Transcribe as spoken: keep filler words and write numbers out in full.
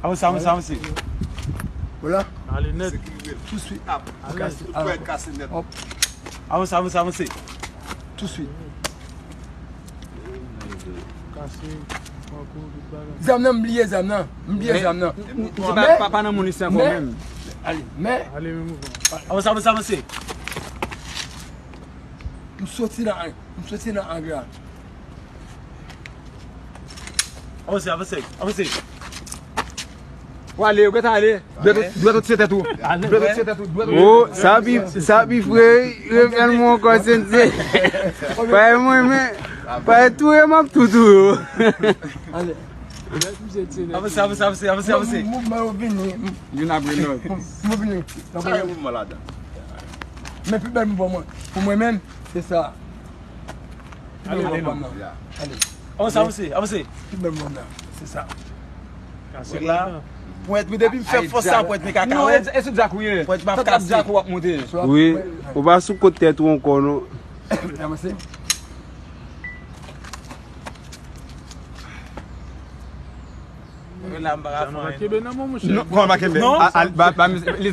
Avanse, avanse, avanse. Voilà. Ale nèt. Tout de suite. Alèz. Kase, kase nèt. Hop. Avanse, avanse, avanse. Tout de suite. Kase. Pran kou, tout bagay. Zam nan, m bliye zam nan. M bliye zam nan. Se pa, pa, pa nan moun isi ankò menm. Ale, men, Ale men mouvman. Avanse, avanse, avanse. m soti nan, m soti nan ang la. Avanse, avanse, avanse. W ale, ou gentan ale. Dwèt ou, dwèt ou tiye tèt ou. Dwèt ou tiye tèt ou. Dwèt ou. Oh, sa pi, sa pi fre, refè l mwen ankò, sensei. Pare mwen, men, pare tou, e m ap tou tou. Ale. Avanse, avanse, avanse, avanse, avanse. Mouvman yo vini. Youn apre lòt. Yo vini. Sa gen mouvman ladan. Men pi bèl mouvman mwen. Pou mwen menm, se sa. Ale, ale, non. Ale. Avanse, avanse, avanse. Pi bèl mouvman nan. Se sa. Kase. Pwent, wi, depi m fè fòs sa, pwent, men kaka. Non, e, e sou djak ou ye. Pwent, m ap Fè trap kase. Djak ou ap monte. Wi, ou pa sou kot tèt ou ankò, non. Avanse. Mwen la, m pa ka fè anyen. Kebe nan mwen, monchè. Non, kòman pa kenbe? Non. A, a, ba, ba, li